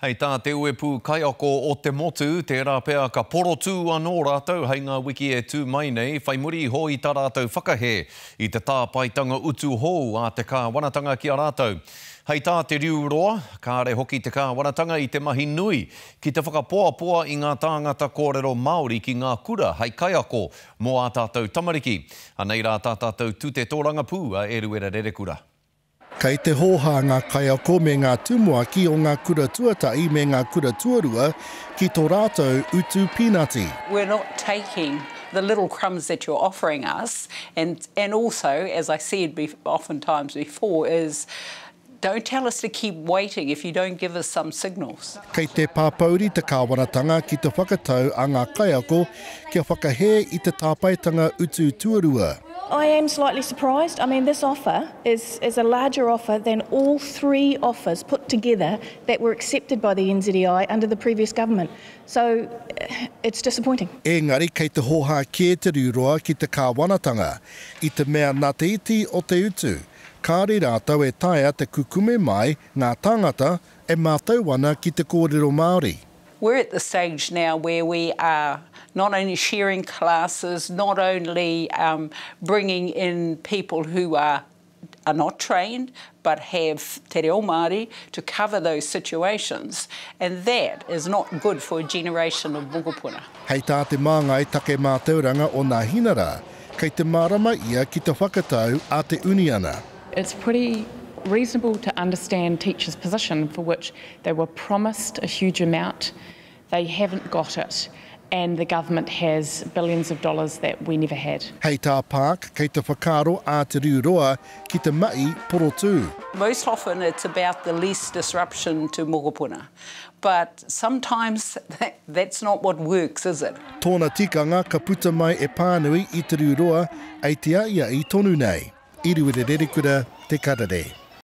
Hei tā te uepū kaiako o te motu, tērā pea ka porotū anō rātou hei ngā wiki e tū mai nei, whai muri iho i tā rātou whakahē i te tāpaetanga utu hou a te kāwanatanga ki a rātou. Hei tā Te Riu Roa, kāre hoki te kāwanatanga i te mahi nui ki te whakapoapoa i ngā tāngata kōrero Māori ki ngā kura hei kaiako mō ā tātou tamariki. Anei rā tā tātou tute tōrangapū a Eruera Rerekura. Kei te hōhā ngā kaiako me ngā tumuaki o ngā kura tuatahi me ngā kura tuarua ki tō rātou utu pīnati. We're not taking the little crumbs that you're offering us and and also, as I said oftentimes before, is don't tell us to keep waiting if you don't give us some signals. Kei te pāpouri te kāwanatanga ki te whakatau a ngā kaiako kia whakahē i te tāpaetanga utu tuarua. I am slightly surprised. I mean, this offer is, is a larger offer than all three offers put together that were accepted by the NZEI under the previous government. So, it's disappointing. Engari kei te hōhā kē te riuroa ki te kāwanatanga, i te mea nā te iti o te utu, kāore rātou e taea te kukume mai ngā tāngata e mātau ana ki te kōrero Māori. We're at the stage now where we are not only sharing classes, not only um, bringing in people who are are not trained but have te reo Māori to cover those situations and that is not good for a generation of mokopuna. Hei tā te māngai take mātauranga o Nāhinara, kei te mārama ia ki te whakatau a te uniana. It's pretty reasonable to understand teachers' position for which they were promised a huge amount, they haven't got it and the government has billions of dollars that we never had. Hei tā Park, kei te whakaaro a Te Riu Roa ki te mahi porotū. Most often it's about the least disruption to mokopuna, but sometimes that's not what works, is it? Tōna tikanga ka puta mai e pānui i Te Riu Roa ei te a'ia'i tonu nei. Iriwiri Rerekura, Te Karere.